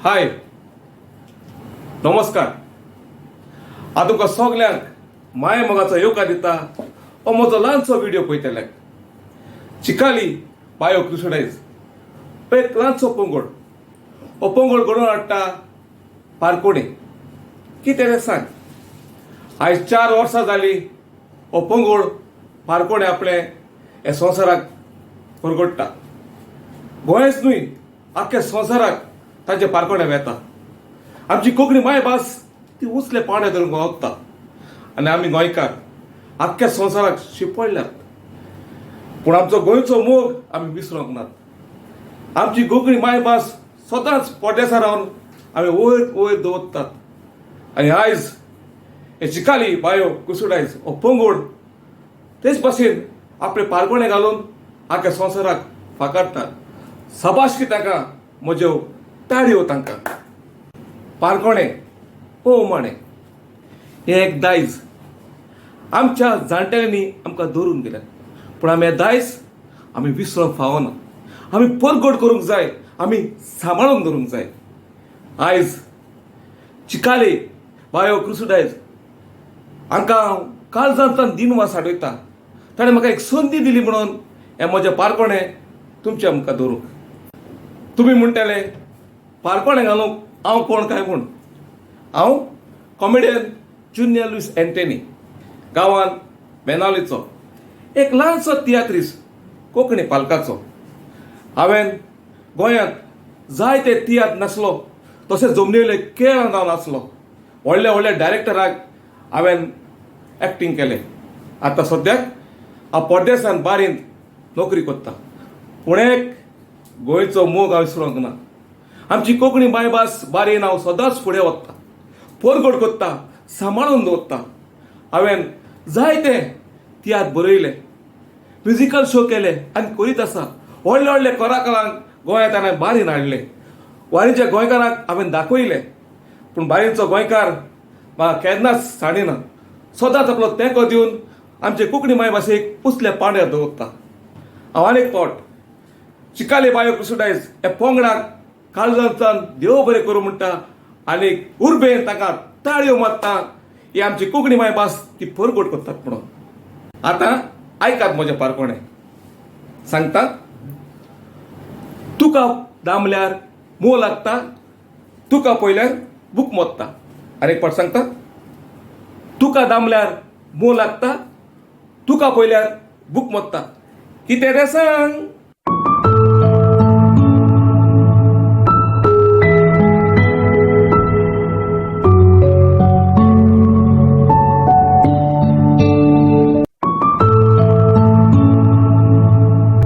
हाय, नमस्कार. हांव तुमकां सगल्यांक माय मोगाचो येवकार दिता. हो म्हजो ल्हानसो व्हिडियो पळयतल्याक. चिकाली बायो क्रुसडायज हो एक ल्हानसो पंगड. हो पंगड घडोवन हाडटा पारकोणे. कितें तें सांग. आयज 4 वर्सां जालीं हो पंगड पारकोणे आपलें हे संवसाराक परगट्टा. गोंयच न्हय, आख्ख्या संवसाराक तांचे पारकोणे वेता. आमची कोंकणी मायभास ती उंचले पांवड्यार धरून वता आनी आमी गोंयकार आख्ख्या संवसाराक शिंपडल्यात, पूण आमचो गोंयचो मोग आमी विसरूंक नात. आमची कोंकणी मायभास सदांच परदेसा रावन आमी वयर वयर दवरतात. आनी आयज हे चिकाली बायो कुसुडायज हो पंगड तेच भाशेन आपले पारकोणे घालून आख्या संवसाराक फाकारतात. सबाशकी तांकां, म्हज्यो ताळयो तांकां. पारकोणे ओ उमाणे हें एक दायज आमच्या जाणटेल्यांनी आमकां दवरून गेल्यात, पूण आमी हें दायज आमी विसरोंक फावना. आमी परगट करूंक जाय, आमी सांबाळून दवरूंक जाय. आयज चिकाले बायो क्रुसुडायज हांकां हांव काळजांतल्यान दिनवास आठयता. ताणें म्हाका एक संदी दिली म्हणून हें म्हजें पारकोणें तुमच्या मुखार दवरूंक. तुमी म्हणटले, पारकोणें घालूंक हांव कोण काय म्हूण. हांव कॉमेडियन जुनियर लुईस एंटनी, गांवान बेनावलीचो एक ल्हानसो तियात्रीस कोंकणी पालकाचो. हांवें गोंयांत जायते तियात्र नाचलो, तशेंच जमनीवयले खेळ हांव नाचलो. व्हडल्या व्हडल्या डायरेक्टराक हांवें एक्टींग केलें. आतां सद्याक हांव परदेसान बारींत नोकरी करता, पूण एक गोंयचो मोग हांव विसरूंक ना. आमची कोंकणी मायभास बारीन हांव सदांच फुडें वता, परगट करता, सांबाळून दवरता. हांवें जायते तियात्र बरयले, म्युजिकल शो केले आनी करीत आसा. व्हडले व्हडले कलाकारांक गोंयांत हांवें बारीन हाडले. वारीच्या गोंयकारांक हांवें दाखयले, पूण बारींचो गोंयकार म्हाका केन्नाच सांडिना. सदांच आपलो तेंको दिवन आमचे कोंकणी मायभाशेक उंचल्या पांवड्यार दवरता. हांव आनीक फावट चिकाले बायो क्रुसुडायज ह्या पंगडाक काळजांतल्यान देव बरें करूं म्हणटा आनी उर्बेन तांकां ताळयो मारता, ही आमची कोंकणी मायभास ती परगट करतात म्हणून. आतां आयकात म्हजें पारकोणें सांगता. तुका दामल्यार मोव लागता, तुका पळयल्यार भूक मोत्ता. आनी एक फावट सांगता. तुका दामल्यार मोव लागता, तुका पळयल्यार भूक मोत्ता. कितें तें सांग.